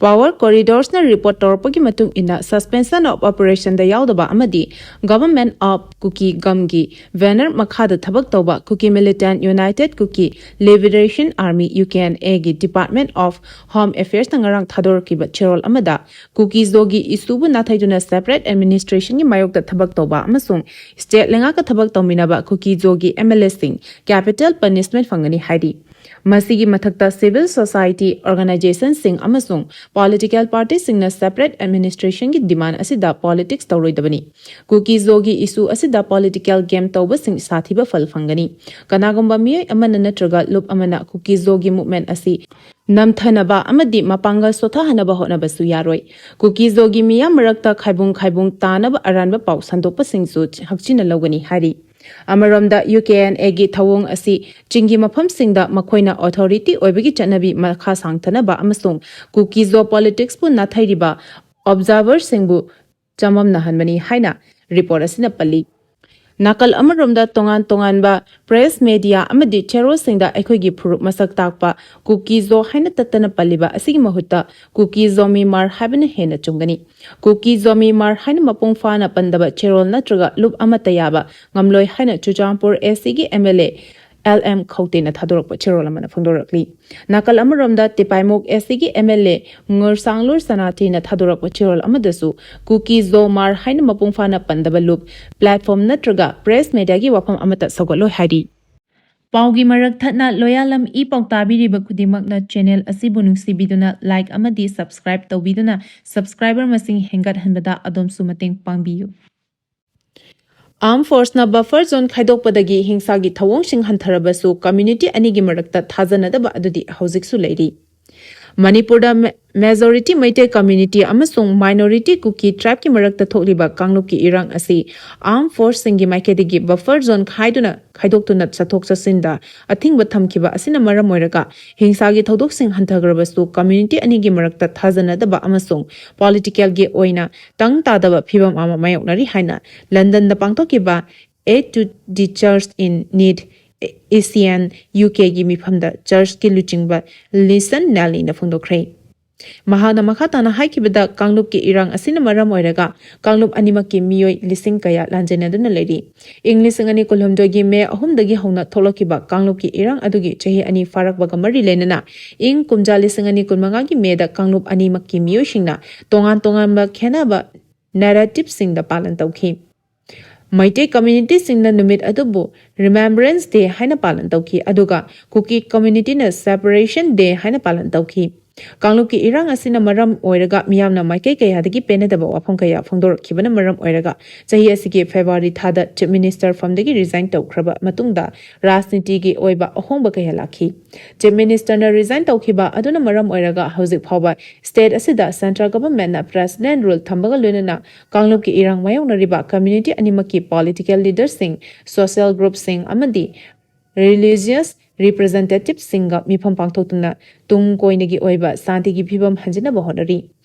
ꯄꯥꯋꯔ ꯀꯣꯔꯤꯗꯣꯔꯁꯅ ꯔꯤꯄꯣꯔꯠ ꯇꯧꯔꯛꯄꯒꯤ ꯃꯇꯨꯡ ꯏꯟꯅ, ꯁꯁꯄꯦꯟꯁꯟ ꯑꯣꯐ ꯑꯣꯄꯔꯦꯁꯟꯗ ꯌꯥꯎꯗꯕ ꯑꯃꯗꯤ ꯒꯚꯔꯟꯃꯦꯟꯠ ꯑꯣꯐ ꯀꯨꯀꯤ ꯒꯝꯒꯤ ꯕꯦꯅꯔ ꯃꯈꯥꯗ ꯊꯕꯛ ꯇꯧꯕ Kuki militant united Kuki liberation army, U K L ꯑꯦꯒꯤ ꯗꯤꯄꯥꯔꯠꯃꯦꯟꯠ ꯑꯣꯐ ꯍꯣꯝ ꯑꯦꯐꯤꯌꯔꯁꯅ ꯉꯔꯥꯡ ꯊꯥꯗꯣꯔꯛꯈꯤꯕ ꯆꯦꯔꯣꯜ ꯑꯃꯗ, ꯀꯨꯀꯤ ꯖꯣꯒꯤ ꯏꯁꯨꯕꯨ ꯅꯥꯊꯩꯗꯨꯅ ꯁꯦꯄꯔꯦꯠ ꯑꯦꯗꯃꯤꯅꯤꯁꯇ꯭ꯔꯦꯁꯟꯒꯤ ꯃꯥꯌꯣꯛꯇ ꯊꯕꯛ ꯇꯧꯕ ꯑꯃꯁꯨꯡ ꯁ꯭ꯇꯦꯠ ꯂꯩꯉꯥꯛꯀ ꯊꯕꯛ ꯇꯧꯃꯤꯟꯅꯕ ꯀꯨꯀꯤ ꯖꯣꯒꯤ ꯑꯦꯝ ꯑꯦꯜ ꯑꯦꯁꯤꯡ ꯀꯦꯄꯤꯇꯦꯜ ꯄꯅꯤꯁꯃꯦꯟꯠ ꯐꯪꯒꯅꯤ ꯍꯥꯏꯔꯤ꯫ ꯃꯁꯤꯒꯤ ꯃꯊꯛꯇ, ꯁꯤꯚꯤꯜ ꯁꯣꯁꯥꯏꯇꯤ ꯑꯣꯔꯒꯅꯥꯏꯖꯦꯁꯟꯁꯤꯡ ꯑꯃꯁꯨꯡ ꯄꯣꯂꯤꯇꯤꯀꯦꯜ ꯄꯥꯔꯇꯤꯁꯤꯡꯅ ꯁꯦꯄꯔꯦꯠ ꯑꯦꯗꯃꯤꯅꯤꯁꯇ꯭ꯔꯦꯁꯟꯒꯤ ꯗꯤꯃꯥꯟ ꯑꯁꯤꯗ ꯄꯣꯂꯤꯇꯤꯛꯁ ꯇꯧꯔꯣꯏꯗꯕꯅꯤ꯫ ꯀꯨꯀꯤ ꯖꯣꯒꯤ ꯏꯁꯨ ꯑꯁꯤꯗ ꯄꯣꯂꯤꯇꯤꯀꯦꯜ ꯒꯦꯝ ꯇꯧꯕꯁꯤꯡ ꯁꯥꯊꯤꯕ ꯐꯜ ꯐꯪꯒꯅꯤ꯫ ꯀꯅꯥꯒꯨꯝꯕ ꯃꯤꯑꯣꯏ ꯑꯃꯅ ꯅꯠꯇ꯭ꯔꯒ ꯂꯨꯞ ꯑꯃꯅ ꯀꯨꯀꯤ ꯖꯣꯒꯤ ꯃꯨꯚꯃꯦꯟꯠ ꯑꯁꯤ ꯅꯝꯊꯅꯕ ꯑꯃꯗꯤ ꯃꯄꯥꯡꯒꯜ ꯁꯣꯊꯍꯟꯅꯕ ꯍꯣꯠꯅꯕꯁꯨ ꯌꯥꯔꯣꯏ꯫ ꯀꯨꯀꯤ ꯖꯣꯒꯤ ꯃꯤꯌꯥꯝ ꯃꯔꯛꯇ ꯈꯥꯏꯕꯨꯡ ꯈꯥꯏꯕꯨꯡ ꯇꯥꯅꯕ ꯑꯔꯥꯟꯕ ꯄꯥꯎ ꯁꯟꯗꯣꯛꯄꯁꯤꯡꯁꯨ ꯍꯛꯆꯤꯟꯅ ꯂꯧꯒꯅꯤ ꯍꯥꯏꯔꯤ꯫ ꯑꯃꯔꯣꯝꯗ, ꯌꯨ ꯀꯦ ꯑꯦꯟ ꯑꯦꯒꯤ ꯊꯧꯑꯣꯡ ꯑꯁꯤ ꯆꯤꯡꯒꯤ ꯃꯐꯝꯁꯤꯡꯗ ꯃꯈꯣꯏꯅ ꯑꯣꯊꯣꯔꯤꯇꯤ ꯑꯣꯏꯕꯒꯤ ꯆꯠꯅꯕꯤ ꯃꯈꯥ ꯁꯥꯡꯊꯅꯕ ꯑꯃꯁꯨꯡ ꯀꯨꯀꯤ ꯖꯣ ꯄꯣꯂꯤꯇꯤꯛꯁꯄꯨ ꯅꯥꯊꯩꯔꯤꯕ ꯑꯣꯕꯖꯥꯔꯚꯔꯁꯤꯡꯕꯨ ꯆꯃꯝꯅꯍꯟꯕꯅꯤ ꯍꯥꯏꯅ ꯔꯤꯄꯣꯔꯠ ꯑꯁꯤꯅ ꯄꯜꯂꯤ꯫ ꯅꯥꯀꯜ ꯑꯃꯔꯣꯝꯗ ꯇꯣꯉꯥꯟ ꯇꯣꯉꯥꯟꯕ press, media ꯑꯃꯗꯤ ꯆꯦꯔꯣꯜꯁꯤꯡꯗ ꯑꯩꯈꯣꯏꯒꯤ ꯐꯨꯔꯨꯞ ꯃꯁꯛ ꯇꯥꯛꯄ ꯀꯨꯀꯤ ꯖꯣ ꯍꯥꯏꯅ ꯇꯠꯇꯅ ꯄꯜꯂꯤꯕ ꯑꯁꯤꯒꯤ ꯃꯍꯨꯠꯇ ꯀꯨꯀꯤ ꯖꯣꯃꯤ ꯃꯥꯔ ꯍꯥꯏꯕꯅ ꯍꯦꯟꯅ ꯆꯨꯝꯒꯅꯤ꯫ ꯀꯨꯀꯤ ꯖꯣꯃꯤ ꯃꯥꯔ ꯍꯥꯏꯅ ꯃꯄꯨꯡ ꯐꯥꯅ ꯄꯟꯗꯕ ꯆꯦꯔꯣꯜ ꯅꯠꯇ꯭ꯔꯒ ꯂꯨꯞ ꯑꯃꯠꯇ ꯌꯥꯕ ꯉꯝꯂꯣꯏ ꯍꯥꯏꯅ ꯆꯨꯔꯆꯥꯟꯄꯨꯔ ꯑꯦꯁ ꯁꯤꯒꯤ M L A L M ꯈꯧꯇꯦꯅ ꯊꯥꯗꯣꯔꯛꯄ ꯆꯦꯔꯣꯜ ꯑꯃꯅ ꯐꯣꯡꯗꯣꯔꯛꯂꯤ꯫ ꯅꯥꯀꯜ ꯑꯃꯔꯣꯝꯗ ꯇꯤꯄꯥꯏꯃꯨꯛ ꯑꯦꯁ ꯁꯤꯒꯤ ꯑꯦꯝ ꯑꯦꯜ ꯑꯦ ꯉꯨꯔꯁꯥꯡꯂꯨꯔ ꯁꯅꯥꯇꯤꯅ ꯊꯥꯗꯣꯔꯛꯄ ꯆꯦꯔꯣꯜ ꯑꯃꯗꯁꯨ ꯀꯨꯀꯤ ꯖꯣ ꯃꯥꯔ ꯍꯥꯏꯅ ꯃꯄꯨꯡ ꯐꯥꯅ ꯄꯟꯗꯕ ꯂꯨꯞ, platform ꯅꯠꯇ꯭ꯔꯒ press, mediaꯒꯤ ꯋꯥꯐꯝ ꯑꯃꯠꯇ ꯁꯧꯒꯠꯂꯣꯏ ꯍꯥꯏꯔꯤ꯫ ꯄꯥꯎꯒꯤ ꯃꯔꯛ ꯊꯠꯅ ꯂꯣꯌꯥꯂꯝ ꯏ ꯄꯥꯎ ꯇꯥꯕꯤꯔꯤꯕ ꯈꯨꯗꯤꯡꯃꯛꯅ channel ꯑꯁꯤꯕꯨ ꯅꯨꯡꯁꯤꯕꯤꯗꯨꯅ like ꯑꯃꯗꯤ subscribe ꯇꯧꯕꯤꯗꯨꯅ subscriber ꯃꯁꯤꯡ ꯍꯦꯟꯒꯠꯍꯟꯕꯗ ꯑꯗꯣꯝꯁꯨ ꯃꯇꯦꯡ ꯄꯥꯡꯕꯤꯌꯨ꯫ Armed forceꯅ buffer zone ꯈꯥꯏꯗꯣꯛꯄꯗꯒꯤ ꯍꯤꯡꯁꯥꯒꯤ ꯊꯧꯑꯣꯡꯁꯤꯡ ꯍꯟꯊꯔꯕꯁꯨ community ꯑꯅꯤꯒꯤ ꯃꯔꯛꯇ ꯊꯥꯖꯅꯗꯕ ꯑꯗꯨꯗꯤ ꯍꯧꯖꯤꯛꯁꯨ ꯂꯩꯔꯤ꯫ ꯃꯅꯤꯄꯨꯔꯗ ma-, majority ꯃꯩꯇꯩ community ꯑꯃꯁꯨꯡ minority ꯀꯨꯀꯤ tribeꯀꯤ ꯃꯔꯛꯇ ꯊꯣꯛꯂꯤꯕ ꯀꯥꯡꯂꯨꯞꯀꯤ ꯏꯔꯥꯡ ꯑꯁꯤ armed forceꯁꯤꯡꯒꯤ ꯃꯥꯏꯀꯩꯗꯒꯤ buffer zone ꯈꯥꯏꯗꯨꯅ, ꯈꯥꯏꯗꯣꯛꯇꯨꯅ ꯆꯠꯊꯣꯛ ꯆꯠꯁꯤꯟꯗ ꯑꯊꯤꯡꯕ ꯊꯝꯈꯤꯕ ꯑꯁꯤꯅ ꯃꯔꯝ ꯑꯣꯏꯔꯒ ꯍꯤꯡꯁꯥꯒꯤ ꯊꯧꯗꯣꯛꯁꯤꯡ ꯍꯟꯊꯈ꯭ꯔꯕꯁꯨ community ꯑꯅꯤꯒꯤ ꯃꯔꯛꯇ ꯊꯥꯖꯅꯗꯕ ꯑꯃꯁꯨꯡ politicalꯒꯤ ꯑꯣꯏꯅ ꯇꯪ ꯇꯥꯗꯕ ꯐꯤꯕꯝ ꯑꯃ ꯃꯥꯌꯣꯛꯅꯔꯤ ꯍꯥꯏꯅ ꯂꯟꯗꯟꯗ ꯄꯥꯡꯊꯣꯛꯈꯤꯕ Aid to the Church in Need, ACN UKꯒꯤ ꯃꯤꯐꯝꯗ churchꯀꯤ ꯂꯨꯆꯤꯡꯕ ꯂꯤꯁꯟ ꯅꯦꯂꯤꯅ ꯐꯣꯡꯗꯣꯛꯈ꯭ꯔꯦ꯫ ꯃꯍꯥꯛꯅ ꯃꯈꯥ ꯇꯥꯅ ꯍꯥꯏꯈꯤꯕꯗ, ꯀꯥꯡꯂꯨꯞꯀꯤ ꯏꯔꯥꯡ ꯑꯁꯤꯅ ꯃꯔꯝ ꯑꯣꯏꯔꯒ ꯀꯥꯡꯂꯨꯞ ꯑꯅꯤꯃꯛꯀꯤ ꯃꯤꯑꯣꯏ ꯂꯤꯁꯤꯡ ꯀꯌꯥ ꯂꯥꯟꯖꯦꯟꯅꯗꯨꯅ ꯂꯩꯔꯤ꯫ ꯏꯪ ꯂꯤꯁꯤꯡ ꯑꯅꯤ ꯀꯨꯟꯍꯨꯝꯗꯣꯏꯒꯤ ꯃꯦ ꯑꯍꯨꯝꯗꯒꯤ ꯍꯧꯅ ꯊꯣꯛꯂꯛꯈꯤꯕ ꯀꯥꯡꯂꯨꯞꯀꯤ ꯏꯔꯥꯡ ꯑꯗꯨꯒꯤ ꯆꯍꯤ ꯑꯅꯤ ꯐꯥꯔꯛꯄꯒ ꯃꯔꯤ ꯂꯩꯅꯅ ꯏꯪ ꯀꯨꯝꯖꯥ ꯂꯤꯁꯤꯡ ꯑꯅꯤ ꯀꯨꯟꯃꯉꯥꯒꯤ ꯃꯦꯗ ꯀꯥꯡꯂꯨꯞ ꯑꯅꯤꯃꯛꯀꯤ ꯃꯤꯑꯣꯏꯁꯤꯡꯅ ꯇꯣꯉꯥꯟ ꯇꯣꯉꯥꯟꯕ ꯈꯦꯟꯅꯕ narrativeꯁꯤꯡꯗ ꯄꯥꯂꯟ ꯇꯧꯈꯤ꯫ ꯃꯩꯇꯩ communityꯁꯤꯡꯅ ꯅꯨꯃꯤꯠ ꯑꯗꯨꯕꯨ Remembrance Day ꯍꯥꯏꯅ ꯄꯥꯂꯟ ꯇꯧꯈꯤ, ꯑꯗꯨꯒ ꯀꯨꯀꯤ communityꯅ Separation Day ꯍꯥꯏꯅ ꯄꯥꯂꯟ ꯇꯧꯈꯤ꯫ ꯀꯥꯡꯂꯨꯞꯀꯤ ꯏꯔꯥꯡ ꯑꯁꯤꯅ ꯃꯔꯝ ꯑꯣꯏꯔꯒ ꯃꯤꯌꯥꯝꯅ ꯃꯥꯏꯀꯩ ꯀꯌꯥꯗꯒꯤ ꯄꯦꯟꯅꯗꯕ ꯋꯥꯐꯝ ꯀꯌꯥ ꯐꯣꯡꯗꯣꯔꯛꯈꯤꯕꯅ ꯃꯔꯝ ꯑꯣꯏꯔꯒ ꯆꯍꯤ ꯑꯁꯤꯒꯤ February ꯊꯥꯗ Chief Minister ꯐꯝꯗꯒꯤ resign ꯇꯧꯈ꯭ꯔꯕ ꯃꯇꯨꯡꯗ ꯔꯥꯖꯅꯤꯇꯤꯒꯤ ꯑꯣꯏꯕ ꯑꯍꯣꯡꯕ ꯀꯌꯥ ꯂꯥꯛꯈꯤ꯫ Chief Ministerꯅ resign ꯇꯧꯈꯤꯕ ꯑꯗꯨꯅ ꯃꯔꯝ ꯑꯣꯏꯔꯒ ꯍꯧꯖꯤꯛ ꯐꯥꯎꯕ state ꯑꯁꯤꯗ central governmentꯅ president rule ꯊꯝꯕꯒ ꯂꯣꯏꯅꯅ ꯀꯥꯡꯂꯨꯞꯀꯤ ꯏꯔꯥꯡ ꯃꯥꯌꯣꯛꯅꯔꯤꯕ community ꯑꯅꯤꯃꯛꯀꯤ political leaderꯁꯤꯡ, social groupꯁꯤꯡ ꯑꯃꯗꯤ religious ꯔꯤꯄ꯭ꯔꯖꯦꯟꯇꯦꯇꯤꯚꯁꯤꯡꯒ ꯃꯤꯐꯝ ꯄꯥꯡꯊꯣꯛꯇꯨꯅ ꯇꯨꯡ ꯀꯣꯏꯅꯒꯤ ꯑꯣꯏꯕ ꯁꯥꯟꯇꯤꯒꯤ ꯐꯤꯕꯝ ꯍꯟꯖꯤꯟꯅꯕ ꯍꯣꯠꯅꯔꯤ꯫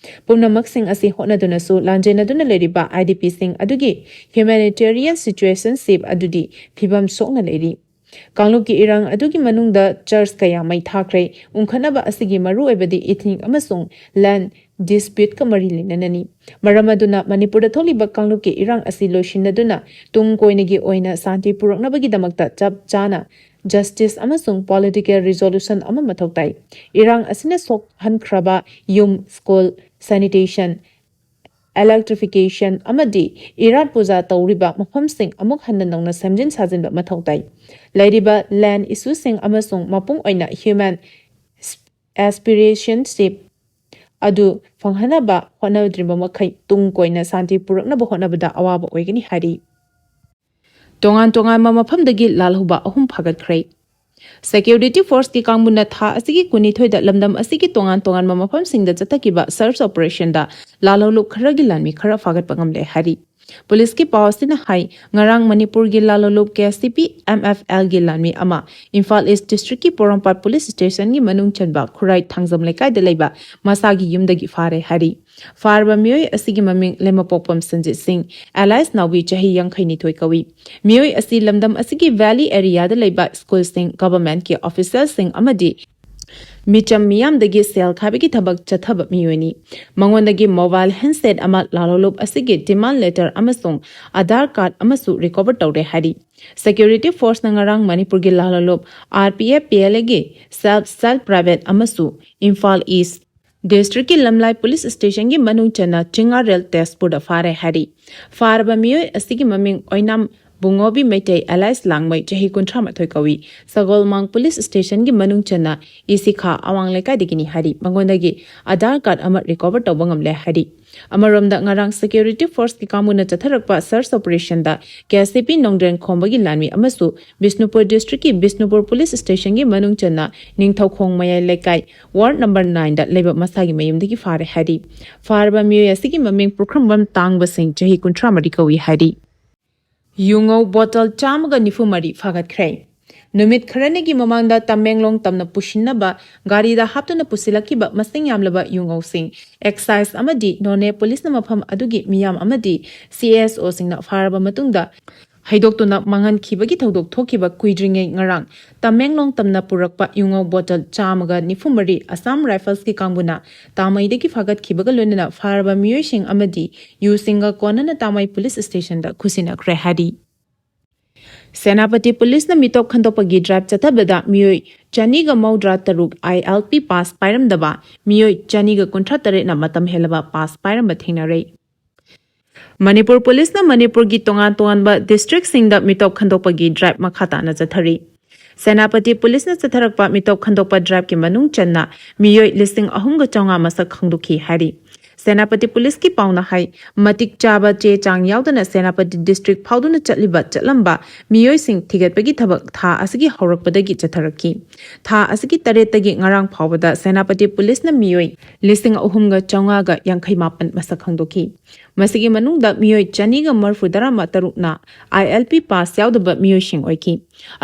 ꯄꯨꯝꯅꯃꯛꯁꯤꯡ ꯑꯁꯤ ꯍꯣꯠꯅꯗꯨꯅꯁꯨ ꯂꯥꯟꯖꯦꯟꯅꯗꯨꯅ ꯂꯩꯔꯤꯕ IDPꯁꯤꯡ ꯑꯗꯨꯒꯤ humanitarian situationship ꯑꯗꯨꯗꯤ ꯐꯤꯕꯝ ꯁꯣꯛꯅ ꯂꯩꯔꯤ꯫ ꯀꯥꯡꯂꯨꯞꯀꯤ ꯏꯔꯥꯡ ꯑꯗꯨꯒꯤ ꯃꯅꯨꯡꯗ ꯆꯔꯆ ꯀꯌꯥ ꯃꯩ ꯊꯥꯈ꯭ꯔꯦ꯫ ꯎꯪꯈꯠꯅꯕ ꯑꯁꯤꯒꯤ ꯃꯔꯨꯑꯣꯏꯕꯗꯤ ethnic ꯑꯃꯁꯨꯡ land disputeꯀ ꯃꯔꯤ ꯂꯩꯅꯅꯅꯤ꯫ ꯃꯔꯝ ꯑꯗꯨꯅ ꯃꯅꯤꯄꯨꯔꯗ ꯊꯣꯛꯂꯤꯕ ꯀꯥꯡꯂꯨꯞꯀꯤ ꯏꯔꯥꯡ ꯑꯁꯤ ꯂꯣꯏꯁꯤꯟꯅꯗꯨꯅ ꯇꯨꯡ ꯀꯣꯏꯅꯒꯤ ꯑꯣꯏꯅ ꯁꯥꯟꯇꯤ ꯄꯨꯔꯛꯅꯕꯒꯤꯗꯃꯛꯇ ꯆꯞ ꯆꯥꯅ justice ꯑꯃꯁꯨꯡ political resolution ꯑꯃ ꯃꯊꯧ ꯇꯥꯏ꯫ ꯏꯔꯥꯡ ꯑꯁꯤꯅ ꯁꯣꯛꯍꯟꯈ꯭ꯔꯕ ꯌꯨꯝ, school, sanitation, electrification ꯑꯃꯗꯤ ꯏꯔꯥꯠ ꯄꯨꯖꯥ ꯇꯧꯔꯤꯕ ꯃꯐꯝꯁꯤꯡ ꯑꯃꯨꯛ ꯍꯟꯅ ꯅꯧꯅ ꯁꯦꯝꯖꯤꯟ ꯁꯥꯖꯤꯟꯕ ꯃꯊꯧ ꯇꯥꯏ꯫ ꯂꯩꯔꯤꯕ land issueꯁꯤꯡ ꯑꯃꯁꯨꯡ ꯃꯄꯨꯡ ꯑꯣꯏꯅ human aspirationship ꯑꯗꯨ ꯐꯪꯍꯟꯅꯕ ꯍꯣꯠꯅꯗ꯭ꯔꯤꯕ ꯃꯈꯩ ꯇꯨꯡ ꯀꯣꯏꯅ ꯁꯥꯟꯇꯤ ꯄꯨꯔꯛꯅꯕ ꯍꯣꯠꯅꯕꯗ ꯑꯋꯥꯕ ꯑꯣꯏꯒꯅꯤ ꯍꯥꯏꯔꯤ꯫ ꯇꯣꯉꯥꯟ ꯇꯣꯉꯥꯟꯕ ꯃꯐꯝꯗꯒꯤ ꯂꯥꯜꯍꯧꯕ ꯑꯍꯨꯝ ꯐꯥꯒꯠꯈ꯭ꯔꯦ꯫ Security forceꯀꯤ ꯀꯥꯡꯕꯨꯅ ꯊꯥ ꯑꯁꯤꯒꯤ ꯀꯨꯟꯅꯤꯊꯣꯏꯗ ꯂꯝꯗꯝ ꯑꯁꯤꯒꯤ ꯇꯣꯉꯥꯟ ꯇꯣꯉꯥꯟꯕ ꯃꯐꯝꯁꯤꯡꯗ ꯆꯠꯊꯈꯤꯕ search operationꯗ ꯂꯥꯜꯍꯧꯂꯨꯞ ꯈꯔꯒꯤ ꯂꯥꯟꯃꯤ ꯈꯔ ꯐꯥꯒꯠꯄ ꯉꯝꯂꯦ ꯍꯥꯏꯔꯤ꯫ ꯄꯨꯂꯤꯁꯀꯤ ꯄꯥꯎ ꯑꯁꯤꯅ ꯍꯥꯏ, ꯉꯔꯥꯡ ꯃꯅꯤꯄꯨꯔꯒꯤ ꯂꯥꯜꯍꯧꯂꯨꯞ KCP MFLꯒꯤ ꯂꯥꯟꯃꯤ ꯑꯃ ꯏꯝꯐꯥꯜ East Districtꯀꯤ ꯄꯣꯔꯣꯝꯄꯥꯠ Police Stationꯒꯤ ꯃꯅꯨꯡ ꯆꯟꯕ ꯈꯨꯔꯥꯏ ꯊꯥꯡꯖꯝ ꯂꯩꯀꯥꯏꯗ ꯂꯩꯕ ꯃꯁꯥꯒꯤ ꯌꯨꯝꯗꯒꯤ ꯐꯥꯔꯦ ꯍꯥꯏꯔꯤ꯫ ꯐꯥꯔꯕ ꯃꯤꯑꯣꯏ ꯑꯁꯤꯒꯤ ꯃꯃꯤꯡ ꯂꯩꯃꯄꯣꯛꯄꯝ ꯁꯟꯖꯤꯠ ꯁꯤꯡ, alias ꯅꯥꯎꯕꯤ, ꯆꯍꯤ ꯌꯥꯡꯈꯩ ꯅꯤꯊꯣꯏ ꯀꯧꯏ꯫ ꯃꯤꯑꯣꯏ ꯑꯁꯤ ꯂꯝꯗꯝ ꯑꯁꯤꯒꯤ valley areaꯗ ꯂꯩꯕ schoolꯁꯤꯡ, governmentꯀꯤ officialꯁꯤꯡ ꯑꯃꯗꯤ ꯃꯤꯆꯝ ꯃꯤꯌꯥꯝꯗꯒꯤ ꯁꯦꯜ ꯈꯥꯏꯕꯒꯤ ꯊꯕꯛ ꯆꯠꯊꯕ ꯃꯤꯑꯣꯏꯅꯤ꯫ ꯃꯉꯣꯟꯗꯒꯤ mobile handset ꯑꯃ, ꯂꯥꯜꯍꯧꯂꯨꯞ ꯑꯁꯤꯒꯤ demand letter ꯑꯃꯁꯨꯡ Aadhaar card ꯑꯃꯁꯨ recover ꯇꯧꯔꯦ ꯍꯥꯏꯔꯤ꯫ Security forceꯅ ꯉꯔꯥꯡ ꯃꯅꯤꯄꯨꯔꯒꯤ ꯂꯥꯜꯍꯧꯂꯨꯞ RPFPLAꯒꯤ self self private ꯑꯃꯁꯨ ꯏꯝꯐꯥꯜ East Districtꯀꯤ ꯂꯝꯂꯥꯏ Police Stationꯒꯤ ꯃꯅꯨꯡ ꯆꯟꯅ ꯆꯤꯡꯉꯥꯔꯦꯜ ꯇꯦꯖꯄꯨꯔꯗ ꯐꯥꯔꯦ ꯍꯥꯏꯔꯤ꯫ ꯐꯥꯔꯕ ꯃꯤꯑꯣꯏ ꯑꯁꯤꯒꯤ ꯃꯃꯤꯡ ꯑꯣꯏꯅꯥꯝ ꯕꯨꯡꯉꯣꯕꯤ ꯃꯩꯇꯩ, alias ꯂꯥꯡꯃꯩ, ꯆꯍꯤ ꯀꯨꯟꯊ꯭ꯔꯥ ꯃꯥꯊꯣꯏ ꯀꯧꯏ꯫ ꯁꯒꯣꯜꯃꯥꯡ Police Stationꯒꯤ ꯃꯅꯨꯡ ꯆꯟꯅ ꯏꯁꯤꯈꯥ ꯑꯋꯥꯡ ꯂꯩꯀꯥꯏꯗꯒꯤꯅꯤ ꯍꯥꯏꯔꯤ꯫ ꯃꯉꯣꯟꯗꯒꯤ Aadhaar card ꯑꯃ recover ꯇꯧꯕ ꯉꯝꯂꯦ ꯍꯥꯏꯔꯤ꯫ ꯑꯃꯔꯣꯝꯗ, ꯉꯔꯥꯡ Security Forceꯀꯤ ꯀꯥꯡꯕꯨꯅ ꯆꯠꯊꯔꯛꯄ search operationꯗ KCP ꯅꯣꯡꯗ꯭ꯔꯦꯟ ꯈꯣꯝꯕꯒꯤ ꯂꯥꯟꯃꯤ ꯑꯃꯁꯨ ꯕꯤꯁꯅꯨꯄꯨꯔ Districtꯀꯤ ꯕꯤꯁꯅꯨꯄꯨꯔ Police Stationꯒꯤ ꯃꯅꯨꯡ ꯆꯟꯅ ꯅꯤꯡꯊꯧꯈꯣꯡ ꯃꯌꯥꯏ ꯂꯩꯀꯥꯏ, ward number nineꯗ ꯂꯩꯕ ꯃꯁꯥꯒꯤ ꯃꯌꯨꯝꯗꯒꯤ ꯐꯥꯔꯦ ꯍꯥꯏꯔꯤ꯫ ꯐꯥꯔꯕ ꯃꯤꯑꯣꯏ ꯑꯁꯤꯒꯤ ꯃꯃꯤꯡ ꯄꯨꯈ꯭ꯔꯝꯕꯝ ꯇꯥꯡꯕ ꯁꯤꯡ, ꯆꯍꯤ ꯀꯨꯟꯊ꯭ꯔꯥ ꯃꯔꯤ ꯀꯧꯏ ꯍꯥꯏꯔꯤ꯫ ꯌꯨꯉꯧ bottle ꯆꯥꯝꯃꯒ ꯅꯤꯐꯨ ꯃꯔꯤ ꯐꯥꯒꯠꯈ꯭ꯔꯦ꯫ ꯅꯨꯃꯤꯠ ꯈꯔꯅꯤꯒꯤ ꯃꯃꯥꯡꯗ ꯇꯃꯦꯡꯂꯣꯡ ꯇꯝꯅ ꯄꯨꯁꯤꯟꯅꯕ ꯒꯥꯔꯤꯗ ꯍꯥꯞꯇꯨꯅ ꯄꯨꯁꯤꯜꯂꯛꯈꯤꯕ ꯃꯁꯤꯡ ꯌꯥꯝꯂꯕ ꯌꯨꯉꯧꯁꯤꯡ ꯑꯦꯛꯁꯥꯏꯖ ꯑꯃꯗꯤ ꯅꯣꯅꯦ ꯄꯨꯂꯤꯁꯅ ꯃꯐꯝ ꯑꯗꯨꯒꯤ ꯃꯤꯌꯥꯝ ꯑꯃꯗꯤ ꯁꯤ ꯑꯦꯁ ꯑꯣꯁꯤꯡꯅ ꯐꯥꯔꯕ ꯃꯇꯨꯡꯗ ꯍꯩꯗꯣꯛꯇꯨꯅ ꯃꯥꯡꯍꯟꯈꯤꯕꯒꯤ ꯊꯧꯗꯣꯛ ꯊꯣꯛꯈꯤꯕ ꯀꯨꯏꯗ꯭ꯔꯤꯉꯩ ꯉꯔꯥꯡ ꯇꯃꯦꯡꯂꯣꯡ ꯇꯝꯅ ꯄꯨꯔꯛꯄ ꯌꯨꯉꯧ ꯕꯣꯇꯜ ꯆꯥꯝꯃꯒ ꯅꯤꯐꯨ ꯃꯔꯤ ꯑꯁꯥꯝ ꯔꯥꯏꯐꯜꯁꯀꯤ ꯀꯥꯡꯕꯨꯅ ꯇꯥꯃꯩꯗꯒꯤ ꯐꯥꯒꯠꯈꯤꯕꯒ ꯂꯣꯏꯅꯅ ꯐꯥꯔꯕ ꯃꯤꯑꯣꯏꯁꯤꯡ ꯑꯃꯗꯤ ꯌꯨꯁꯤꯡꯒ ꯀꯣꯟꯅꯅ ꯇꯥꯃꯩ ꯄꯨꯂꯤꯁ ꯁ꯭ꯇꯦꯁꯟꯗ ꯈꯨꯠꯁꯤꯟꯅꯈ꯭ꯔꯦ ꯍꯥꯏꯔꯤ꯫ ꯁꯦꯅꯥꯄꯇꯤ ꯄꯨꯂꯤꯁꯅ ꯃꯤꯇꯣꯞ ꯈꯟꯗꯣꯛꯄꯒꯤ ꯗ꯭ꯔꯥꯏꯚ ꯆꯠꯊꯕꯗ ꯃꯤꯑꯣꯏ ꯆꯅꯤꯒ ꯃꯧꯗ꯭ꯔꯥ ꯇꯔꯨꯛ ꯑꯥꯏ ꯑꯦꯜ ꯄꯤ ꯄꯥꯁ ꯄꯥꯏꯔꯝꯗꯕ ꯃꯤꯑꯣꯏ ꯆꯅꯤꯒ ꯀꯨꯟꯊ꯭ꯔꯥ ꯇꯔꯦꯠꯅ ꯃꯇꯝ ꯍꯦꯜꯂꯕ ꯄꯥꯁ ꯄꯥꯏꯔꯝꯕ ꯊꯦꯡꯅꯔꯦ꯫ ꯃꯅꯤꯄꯨꯔ ꯄꯨꯂꯤꯁꯅ ꯃꯅꯤꯄꯨꯔꯒꯤ ꯇꯣꯉꯥꯟ ꯇꯣꯉꯥꯟꯕ ꯗꯤꯁꯇ꯭ꯔꯤꯛꯁꯤꯡꯗ ꯃꯤꯇꯣꯞ ꯈꯟꯗꯣꯛꯄꯒꯤ ꯗ꯭ꯔꯥꯏꯚ ꯃꯈꯥ ꯇꯥꯅ ꯆꯠꯊꯔꯤ꯫ ꯁꯦꯅꯥꯄꯇꯤ ꯄꯨꯂꯤꯁꯅ ꯆꯠꯊꯔꯛꯄ ꯃꯤꯇꯣꯞ ꯈꯟꯗꯣꯛꯄ ꯗ꯭ꯔꯥꯏꯚꯀꯤ ꯃꯅꯨꯡ ꯆꯟꯅ ꯃꯤꯑꯣꯏ ꯂꯤꯁꯤꯡ ꯑꯍꯨꯝꯒ ꯆꯥꯝꯃꯉꯥ ꯃꯁꯛ ꯈꯪꯗꯣꯛꯈꯤ ꯍꯥꯏꯔꯤ꯫ ꯁꯦꯅꯥꯄꯇꯤ ꯄꯨꯂꯤꯁꯀꯤ ꯄꯥꯎꯅ ꯍꯥꯏ, ꯃꯇꯤꯛ ꯆꯥꯕ ꯆꯦ ꯆꯥꯡ ꯌꯥꯎꯗꯅ ꯁꯦꯅꯥꯄꯇꯤ ꯗꯤꯁꯇ꯭ꯔꯤꯛ ꯐꯥꯎꯗꯨꯅ ꯆꯠꯂꯤꯕ ꯆꯠꯂꯝꯕ ꯃꯤꯑꯣꯏꯁꯤꯡ ꯊꯤꯒꯠꯄꯒꯤ ꯊꯕꯛ ꯊꯥ ꯑꯁꯤꯒꯤ ꯍꯧꯔꯛꯄꯗꯒꯤ ꯆꯠꯊꯔꯛꯈꯤ꯫ ꯊꯥ ꯑꯁꯤꯒꯤ ꯇꯔꯦꯠꯇꯒꯤ ꯉꯔꯥꯡ ꯐꯥꯎꯕꯗ ꯁꯦꯅꯥꯄꯇꯤ ꯄꯨꯂꯤꯁꯅ ꯃꯤꯑꯣꯏ ꯂꯤꯁꯤꯡ ꯑꯍꯨꯝꯒ ꯆꯥꯝꯃꯉꯥꯒ ꯌꯥꯡꯈꯩ ꯃꯥꯄꯟ ꯃꯁꯛ ꯈꯪꯗꯣꯛꯈꯤ꯫ ꯃꯁꯤꯒꯤ ꯃꯅꯨꯡꯗ ꯃꯤꯑꯣꯏ ꯆꯅꯤꯒ ꯃꯔꯤꯐꯨ ꯇꯔꯥ ꯇꯔꯨꯛꯅ ꯑꯥꯏ ꯑꯦꯜ ꯄꯤ ꯄꯥꯁ ꯌꯥꯎꯗꯕ ꯃꯤꯑꯣꯏꯁꯤꯡ ꯑꯣꯏꯈꯤ,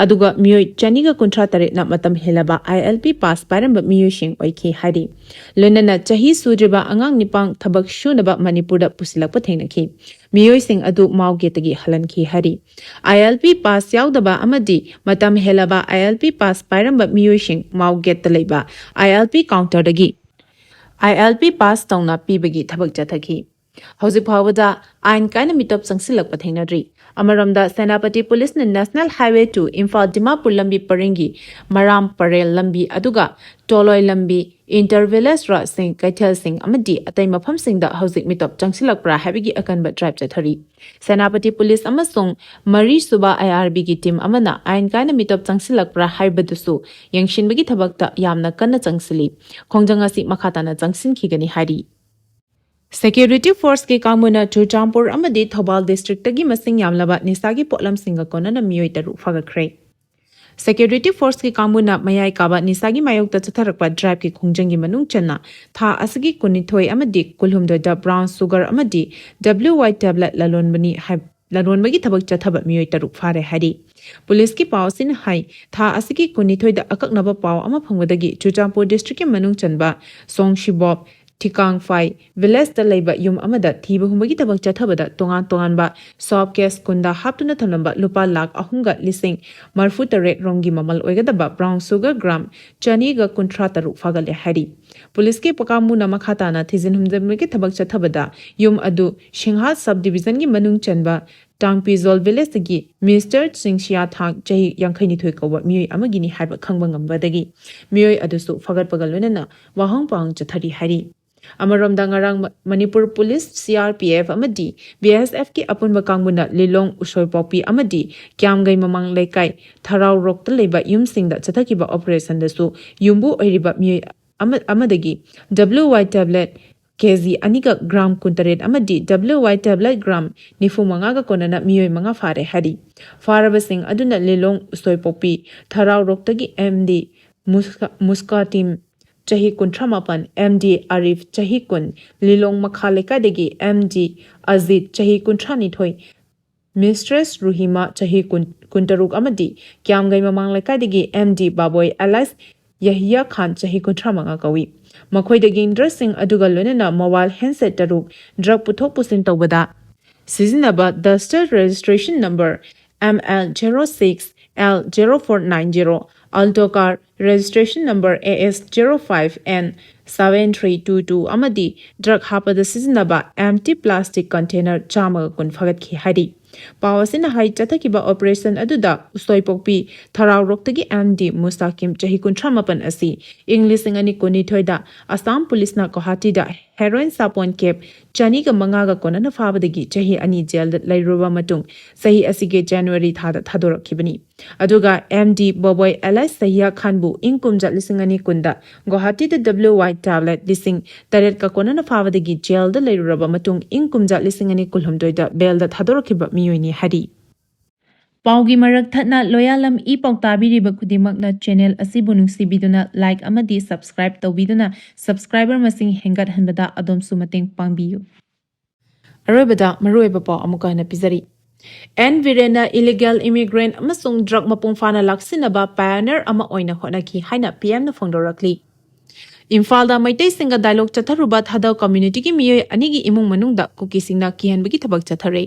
ꯑꯗꯨꯒ ꯃꯤꯑꯣꯏ ꯆꯅꯤꯒ ꯀꯨꯟꯊ꯭ꯔꯥ ꯇꯔꯦꯠꯅ ꯃꯇꯝ ꯍꯦꯜꯂꯕ ꯑꯥꯏ ꯑꯦꯜ ꯄꯤ ꯄꯥꯁ ꯄꯥꯏꯔꯝꯕ ꯃꯤꯑꯣꯏꯁꯤꯡ ꯑꯣꯏꯈꯤ ꯍꯥꯏꯔꯤ꯫ ꯂꯣꯏꯅꯅ ꯆꯍꯤ ꯁꯨꯗ꯭ꯔꯤꯕ ꯑꯉꯥꯡ ꯅꯤꯄꯥꯡ ꯊꯕꯛ ꯁꯨꯅꯕ ꯃꯅꯤꯄꯨꯔꯗ ꯄꯨꯁꯤꯜꯂꯛꯄ ꯊꯦꯡꯅꯈꯤ꯫ ꯃꯤꯑꯣꯏꯁꯤꯡ ꯑꯗꯨ ꯃꯥꯎ ꯒꯦꯠꯇꯒꯤ ꯍꯜꯍꯟꯈꯤ ꯍꯥꯏꯔꯤ꯫ ꯑꯥꯏ ꯑꯦꯜ ꯄꯤ ꯄꯥꯁ ꯌꯥꯎꯗꯕ ꯑꯃꯗꯤ ꯃꯇꯝ ꯍꯦꯜꯂꯕ ꯑꯥꯏ ꯑꯦꯜ ꯄꯤ ꯄꯥꯁ ꯄꯥꯏꯔꯝꯕ ꯃꯤꯑꯣꯏꯁꯤꯡ ꯃꯥꯎ ꯒꯦꯠꯇ ꯂꯩꯕ ꯑꯥꯏ ꯑꯦꯜ ꯄꯤ ꯀꯥꯎꯟꯇꯔꯗꯒꯤ ꯑꯥꯏ ꯑꯦꯜ ꯄꯤ ꯄꯥꯁ ꯇꯧꯅ ꯄꯤꯕꯒꯤ ꯊꯕꯛ ꯆꯠꯊꯈꯤ꯫ ꯍꯧꯖꯤꯛ ꯐꯥꯎꯕꯗ ꯑꯥꯏꯟ ꯀꯥꯏꯅ ꯃꯤꯇꯣꯞ ꯆꯪꯁꯤꯜꯂꯛꯄ ꯊꯦꯡꯅꯗ꯭ꯔꯤ꯫ ꯑꯃꯔꯣꯝꯗ ꯁꯦꯅꯥꯄꯇꯤ ꯄꯨꯂꯤꯁꯅ national highway two Imphal Dimapur ꯂꯝꯕꯤ ꯄꯔꯤꯡꯒꯤ ꯃꯔꯥꯝ ꯄꯔꯦꯜ ꯂꯝꯕꯤ ꯑꯗꯨꯒ ꯇꯣꯂꯣꯏ ꯂꯝꯕꯤ, ꯏꯟꯇꯔ ꯚꯤꯂꯦꯖ ꯔꯣꯗꯁꯤꯡ, ꯀꯩꯊꯦꯜꯁꯤꯡ ꯑꯃꯗꯤ ꯑꯇꯩ ꯃꯐꯝꯁꯤꯡꯗ ꯍꯧꯖꯤꯛ ꯃꯤꯇꯣꯞ ꯆꯪꯁꯤꯜꯂꯛꯄ꯭ꯔꯥ ꯍꯥꯏꯕꯒꯤ ꯑꯀꯟꯕ ꯗ꯭ꯔꯥꯏꯚ ꯆꯠꯊꯔꯤ꯫ ꯁꯦꯅꯥꯄꯇꯤ ꯄꯨꯂꯤꯁ ꯑꯃꯁꯨꯡ ꯃꯔꯤꯁꯨꯕ ꯑꯥꯏ ꯑꯥꯔ ꯕꯤꯒꯤ ꯇꯤꯝ ꯑꯃꯅ ꯑꯥꯏꯟ ꯀꯥꯏꯅ ꯃꯤꯇꯣꯞ ꯆꯪꯁꯤꯜꯂꯛꯄ꯭ꯔꯥ ꯍꯥꯏꯕꯗꯨꯁꯨ ꯌꯦꯡꯁꯤꯟꯕꯒꯤ ꯊꯕꯛꯇ ꯌꯥꯝꯅ ꯀꯟꯅ ꯆꯪꯁꯤꯜꯂꯤ꯫ ꯈꯣꯡꯖꯪ ꯑꯁꯤ ꯃꯈꯥ ꯇꯥꯅ ꯆꯪꯁꯤꯟꯈꯤꯒꯅꯤ ꯍꯥꯏꯔꯤ꯫ ꯁꯦꯀ꯭ꯌꯨꯔꯤꯇꯤ ꯐꯣꯔꯁꯀꯤ ꯀꯥꯡꯕꯨꯅ ꯆꯨꯔꯆꯥꯟꯄꯨꯔ ꯑꯃꯗꯤ ꯊꯧꯕꯥꯜ ꯗꯤꯁꯇ꯭ꯔꯤꯛꯇꯒꯤ ꯃꯁꯤꯡ ꯌꯥꯝꯂꯕ ꯅꯤꯁꯥꯒꯤ ꯄꯣꯠꯂꯝꯁꯤꯡꯒ ꯀꯣꯟꯅꯅ ꯃꯤꯑꯣꯏ ꯇꯔꯨꯛ ꯐꯥꯒꯠꯈ꯭ꯔꯦ꯫ ꯁꯦꯀ꯭ꯌꯨꯔꯤꯇꯤ ꯐꯣꯔꯁꯀꯤ ꯀꯥꯡꯕꯨꯅ ꯃꯌꯥꯏ ꯀꯥꯕ ꯅꯤꯁꯥꯒꯤ ꯃꯥꯌꯣꯛꯇ ꯆꯠꯊꯔꯛꯄ ꯗ꯭ꯔꯥꯏꯚꯀꯤ ꯈꯣꯡꯖꯪꯒꯤ ꯃꯅꯨꯡ ꯆꯟꯅ ꯊꯥ ꯑꯁꯤꯒꯤ ꯀꯨꯟꯅꯤꯊꯣꯏ ꯑꯃꯗꯤ ꯀꯨꯟꯍꯨꯝꯗꯣꯏꯗ ꯕ꯭ꯔꯥꯎꯟ ꯁꯨꯒꯔ ꯑꯃꯗꯤ ꯗꯕ꯭ꯂꯤꯎ ꯋꯥꯏ ꯇꯦꯕ꯭ꯂꯦꯠ ꯂꯂꯣꯟꯕꯅꯤ ꯍꯥꯏ-, ꯂꯂꯣꯟꯕꯒꯤ ꯊꯕꯛ ꯆꯠꯊꯕ ꯃꯤꯑꯣꯏ ꯇꯔꯨꯛ ꯐꯥꯔꯦ ꯍꯥꯏꯔꯤ꯫ ꯄꯨꯂꯤꯁꯀꯤ ꯄꯥꯎ ꯑꯁꯤꯅ ꯍꯥꯏ, ꯊꯥ ꯑꯁꯤꯒꯤ ꯀꯨꯟꯅꯤꯊꯣꯏꯗ ꯑꯀꯛꯅꯕ ꯄꯥꯎ ꯑꯃ ꯐꯪꯕꯗꯒꯤ ꯆꯨꯔꯆꯥꯟꯄꯨꯔ ꯗꯤꯁꯇ꯭ꯔꯤꯛꯀꯤ ꯃꯅꯨꯡ ꯆꯟꯕ ꯁꯣꯡꯁꯤꯕꯣꯞ ꯊꯤꯀꯥꯡꯐꯥꯏ ꯚꯤꯂꯦꯖꯇ ꯂꯩꯕ ꯌꯨꯝ ꯑꯃꯗ ꯊꯤꯕ ꯍꯨꯝꯕꯒꯤ ꯊꯕꯛ ꯆꯠꯊꯕꯗ ꯇꯣꯉꯥꯟ ꯇꯣꯉꯥꯟꯕ ꯁꯣꯞ ꯀꯦꯁ ꯀꯨꯟꯗ ꯍꯥꯞꯇꯨꯅ ꯊꯝꯂꯝꯕ ꯂꯨꯄꯥ ꯂꯥꯈ ꯑꯍꯨꯝꯒ ꯂꯤꯁꯤꯡ ꯃꯔꯤꯐꯨ ꯇꯔꯦꯠ ꯔꯣꯝꯒꯤ ꯃꯃꯜ ꯑꯣꯏꯒꯗꯕ ꯕ꯭ꯔꯥꯎꯟ ꯁꯨꯒꯔ ꯒ꯭ꯔꯥꯝ ꯆꯅꯤꯒ ꯀꯨꯟꯊ꯭ꯔꯥ ꯇꯔꯨꯛ ꯐꯥꯒꯠꯂꯦ ꯍꯥꯏꯔꯤ꯫ ꯄꯨꯂꯤꯁꯀꯤ ꯄꯀꯥꯡꯕꯨꯅ ꯃꯈꯥ ꯇꯥꯅ ꯊꯤꯖꯤꯟ ꯍꯨꯝꯖꯤꯟꯕꯒꯤ ꯊꯕꯛ ꯆꯠꯊꯕꯗ ꯌꯨꯝ ꯑꯗꯨ ꯁꯤꯡꯍꯥꯠ ꯁꯕ ꯗꯤꯕꯤꯖꯟꯒꯤ ꯃꯅꯨꯡ ꯆꯟꯕ ꯇꯥꯡꯄꯤꯖꯣꯜ ꯚꯤꯂꯦꯖꯇꯒꯤ ꯃꯤꯁꯇꯔ ꯆꯤꯡꯁꯤꯌꯥ ꯊꯥꯡ ꯆꯍꯤ ꯌꯥꯡꯈꯩꯅꯤꯊꯣꯏ ꯀꯧꯕ ꯃꯤꯑꯣꯏ ꯑꯃꯒꯤꯅꯤ ꯍꯥꯏꯕ ꯈꯪꯕ ꯉꯝꯕꯗꯒꯤ ꯃꯤꯑꯣꯏ ꯑꯗꯨꯁꯨ ꯐꯥꯒꯠꯄꯒ ꯂꯣꯏꯅꯅ ꯋꯥꯍꯪ ꯄꯥꯎꯍꯪ ꯆꯠꯊꯔꯤ ꯍꯥꯏꯔꯤ꯫ ꯑꯃꯔꯣꯝꯗ ꯉꯔꯥꯡ ꯃ-, Manipur police, C R P F ꯑꯃꯗꯤ ꯕꯤ ꯑꯦꯁ ꯑꯦꯐꯀꯤ ꯑꯄꯨꯟꯕ ꯀꯥꯡꯕꯨꯅ ꯂꯤꯂꯣꯡ, ꯎꯁꯣꯏꯄꯣꯛꯄꯤ ꯑꯃꯗꯤ ꯀ꯭ꯌꯥꯝꯒꯩ ꯃꯃꯥꯡ ꯂꯩꯀꯥꯏ ꯊꯔꯥꯎꯔꯣꯛꯇ ꯂꯩꯕ ꯌꯨꯝꯁꯤꯡꯗ ꯆꯠꯊꯈꯤꯕ ꯑꯣꯄꯔꯦꯁꯟꯗꯁꯨ ꯌꯨꯝꯕꯨ ꯑꯣꯏꯔꯤꯕ ꯃꯤꯑꯣꯏ ꯑꯃ-, ꯑꯃꯗꯒꯤ ꯗꯕ꯭ꯂꯤꯎ ꯋꯥꯏ ꯇꯦꯕ꯭ꯂꯦꯠ ꯀꯦ ꯖꯤ ꯑꯅꯤꯒ ꯒ꯭ꯔꯥꯝ ꯀꯨꯟꯇꯔꯦꯠ ꯑꯃꯗꯤ ꯗꯕ꯭ꯂꯤꯎ ꯋꯥꯏ ꯇꯦꯕ꯭ꯂꯦꯠ ꯒ꯭ꯔꯥꯝ ꯅꯤꯐꯨ ꯃꯉꯥꯒ ꯀꯣꯟꯅꯅ ꯃꯤꯑꯣꯏ ꯃꯉꯥ ꯐꯥꯔꯦ ꯍꯥꯏꯔꯤ꯫ ꯐꯥꯔꯕꯁꯤꯡ ꯑꯗꯨꯅ ꯂꯤꯂꯣꯡ ꯎꯁꯣꯏꯄꯣꯛꯄꯤ ꯊꯔꯥꯎꯔꯣꯛꯇꯒꯤ ꯑꯦꯝ ꯗꯤ ꯃꯨꯁꯀꯥ-, ꯃꯨꯁꯀꯥꯇꯤꯝ ꯆꯍꯤ ꯀꯨꯟꯊ꯭ꯔꯥ ꯃꯥꯄꯟ, ꯑꯦꯝ ꯗꯤ ꯑꯥꯔꯤꯐ ꯆꯍꯤ ꯀꯨꯟ, ꯂꯤꯂꯣꯡ ꯃꯈꯥ ꯂꯩꯀꯥꯏꯗꯒꯤ ꯑꯦꯝ ꯗꯤ ꯑꯖꯤꯠ ꯆꯍꯤ ꯀꯨꯟꯊ꯭ꯔꯥ ꯅꯤꯊꯣꯏ, ꯃꯤꯁꯇ꯭ꯔꯦꯁ ꯔꯨꯍꯤꯃꯥ ꯆꯍꯤ ꯀꯨꯟ, ꯀꯨꯟꯇꯔꯨꯛ ꯑꯃꯗꯤ ꯀ꯭ꯌꯥꯝꯒꯩ ꯃꯃꯥꯡ ꯂꯩꯀꯥꯏꯗꯒꯤ ꯑꯦꯝ ꯗꯤ ꯕꯥꯕꯣꯏ ꯑꯦꯂꯥꯏꯁ ꯌꯥꯍꯤꯌꯥ ꯈꯥꯟ ꯆꯍꯤ ꯀꯨꯟꯊ꯭ꯔꯥ ꯃꯉꯥ ꯀꯧꯏ꯫ ꯃꯈꯣꯏꯗꯒꯤ ꯏꯟꯗ꯭ꯔꯁꯤꯡ ꯑꯗꯨꯒ ꯂꯣꯏꯅꯅ ꯃꯣꯕꯥꯏꯜ ꯍꯦꯟꯁꯦꯠ ꯇꯔꯨꯛ, ꯗ꯭ꯔꯒ ꯄꯨꯊꯣꯛ ꯄꯨꯁꯤꯟ ꯇꯧꯕꯗ ꯁꯤꯖꯤꯟꯅꯕ ꯗꯁꯇꯔ registration number M L zero six L zero four nine zero, Alto car registration number A S zero five N seven three two two ꯑꯃꯗꯤ ꯗ꯭ꯔꯒ ꯍꯥꯞꯄꯗ ꯁꯤꯖꯤꯟꯅꯕ ꯑꯦꯝꯇꯤ ꯄ꯭ꯂꯥꯁꯇꯤꯛ ꯀꯟꯇꯦꯅꯔ ꯆꯥꯝꯃꯒ ꯀꯨꯟ ꯐꯥꯒꯠꯈꯤ ꯍꯥꯏꯔꯤ꯫ ꯄꯥꯎ ꯑꯁꯤꯅ ꯍꯥꯏ, ꯆꯠꯊꯈꯤꯕ ꯑꯣꯄꯔꯦꯁꯟ ꯑꯗꯨꯗ ꯎꯁꯣꯏꯄꯣꯛꯄꯤ ꯊꯔꯥꯎꯔꯣꯛꯇꯒꯤ ꯑꯦꯝ ꯗꯤ ꯃꯨꯁꯇꯥꯀꯤꯝ ꯆꯍꯤ ꯀꯨꯟꯊ꯭ꯔꯥ ꯃꯥꯄꯟ ꯑꯁꯤ ꯏꯪ ꯂꯤꯁꯤꯡ ꯑꯅꯤ ꯀꯨꯟꯅꯤꯊꯣꯏꯗ ꯑꯁꯥꯝ ꯄꯨꯂꯤꯁꯅ ꯒꯨꯋꯥꯍꯥꯇꯤꯗ ꯍꯦꯔꯣꯏꯟ ꯁꯥꯄꯣꯟ ꯀꯦꯞ ꯆꯅꯤꯒ ꯃꯉꯥꯒ ꯀꯣꯟꯅꯅ ꯐꯥꯕꯗꯒꯤ ꯆꯍꯤ ꯑꯅꯤ ꯖꯦꯜꯗ ꯂꯩꯔꯨꯔꯕ ꯃꯇꯨꯡ ꯆꯍꯤ ꯑꯁꯤꯒꯤ ꯖꯅꯋꯥꯔꯤ ꯊꯥꯗ ꯊꯥꯗꯣꯔꯛꯈꯤꯕꯅꯤ꯫ ꯑꯗꯨꯒ ꯑꯦꯝ ꯗꯤ ꯕꯣꯕꯣꯏ ꯑꯦꯂꯥꯏꯁ ꯁꯍꯤꯌꯥ ꯈꯥꯟꯕꯨ ꯏꯪ ꯀꯨꯝꯖꯥ ꯂꯤꯁꯤꯡ ꯑꯅꯤ ꯀꯨꯟꯗ ꯒꯨꯋꯥꯍꯥꯇꯤꯗ ꯗꯕ꯭ꯂꯤꯎ ꯋꯥꯏ ꯇꯦꯕ꯭ꯂꯦꯠ ꯂꯤꯁꯤꯡ ꯇꯔꯦꯠꯀ ꯀꯣꯟꯅꯅ ꯐꯥꯕꯗꯒꯤ ꯖꯦꯜꯗ ꯂꯩꯔꯨꯔꯕ ꯃꯇꯨꯡ ꯏꯪ ꯀꯨꯝꯖꯥ ꯂꯤꯁꯤꯡ ꯑꯅꯤ ꯀꯨꯟꯍꯨꯝꯗꯣꯏꯗ ꯕꯦꯜꯗ ꯊꯥꯗꯣꯔꯛꯈꯤꯕ ꯃꯤꯑꯣꯏꯅꯤ ꯍꯥꯏꯔꯤ꯫ ꯄꯥꯎꯒꯤ ꯃꯔꯛ ꯊꯠꯅ ꯂꯣꯌꯥꯂꯝ ꯏ ꯄꯥꯎ ꯇꯥꯕꯤꯔꯤꯕ ꯈꯨꯗꯤꯡꯃꯛꯅ ꯆꯦꯅꯦꯜ ꯑꯁꯤꯕꯨ ꯅꯨꯡꯁꯤꯕꯤꯗꯨꯅ ꯂꯥꯏꯛ ꯑꯃꯗꯤ ꯁꯕꯁꯀ꯭ꯔꯥꯏꯕ ꯇꯧꯕꯤꯗꯨꯅ ꯁꯕꯁꯀ꯭ꯔꯥꯏꯕꯔ ꯃꯁꯤꯡ ꯍꯦꯟꯒꯠꯍꯟꯕꯗ ꯑꯗꯣꯝꯁꯨ ꯃꯇꯦꯡ ꯄꯥꯡꯕꯤꯌꯨ꯫ ꯑꯔꯣꯏꯕꯗ ꯃꯔꯨꯑꯣꯏꯕ ꯄꯥꯎ ꯑꯃꯨꯛꯀ ꯍꯟꯅ ꯄꯤꯖꯔꯤ꯫ ꯑꯦꯟ ꯕꯤꯔꯦꯟꯅ ꯏꯂꯤꯒꯦꯜ ꯏꯃꯤꯒ꯭ꯔꯦꯟ ꯑꯃꯁꯨꯡ ꯗ꯭ꯔꯒ ꯃꯄꯨꯡ ꯐꯥꯅ ꯂꯥꯛꯁꯤꯟꯅꯕ ꯄꯥꯏꯑꯣꯅꯤꯌꯔ ꯑꯃ ꯑꯣꯏꯅ ꯍꯣꯠꯅꯈꯤ ꯍꯥꯏꯅ ꯄꯤ ꯑꯦꯝꯅ ꯐꯣꯡꯗꯣꯔꯛꯂꯤ꯫ ꯏꯝꯐꯥꯜꯗ ꯃꯩꯇꯩꯁꯤꯡꯒ ꯗꯥꯏꯂꯣꯒ ꯆꯠꯊꯔꯨꯕ ꯊꯥꯗꯧ ꯀꯝꯃ꯭ꯌꯨꯅꯤꯇꯤꯒꯤ ꯃꯤꯑꯣꯏ ꯑꯅꯤꯒꯤ ꯏꯃꯨꯡ ꯃꯅꯨꯡꯗ ꯀꯨꯀꯤꯁꯤꯡꯅ ꯀꯤꯍꯟꯕꯒꯤ ꯊꯕꯛ ꯆꯠꯊꯔꯦ꯫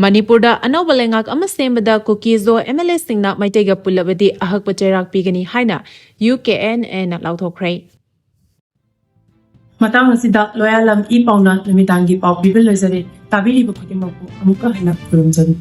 ꯃꯅꯤꯄꯨꯔꯗ ꯑꯅꯧꯕ ꯂꯩꯉꯥꯛ ꯑꯃ ꯁꯦꯝꯕꯗ ꯀꯨꯀꯤ ꯖꯣ ꯑꯦꯝ ꯑꯦꯜ ꯑꯦꯁꯤꯡꯅ ꯃꯩꯇꯩꯒ ꯄꯨꯜꯂꯕꯗꯤ ꯑꯍꯛꯄ ꯆꯩꯔꯥꯛ ꯄꯤꯒꯅꯤ ꯍꯥꯏꯅ ꯌꯨ ꯀꯦ ꯑꯦꯟ ꯑꯦꯅ ꯂꯥꯎꯊꯣꯛꯈ꯭ꯔꯦ꯫ ꯃꯇꯥꯡ ꯑꯁꯤꯗ ꯂꯣꯌꯥꯂꯝ ꯏ ꯄꯥꯎꯅ ꯅꯨꯃꯤꯗꯥꯡꯒꯤ ꯄꯥꯎ ꯄꯤꯕ ꯂꯣꯏꯖꯔꯦ꯫ ꯇꯥꯕꯤꯔꯤꯕ ꯈꯨꯗꯤꯡꯃꯛꯄꯨ ꯑꯃꯨꯛꯀ ꯍꯟꯅ ꯈꯨꯔꯨꯝꯖꯔꯤ꯫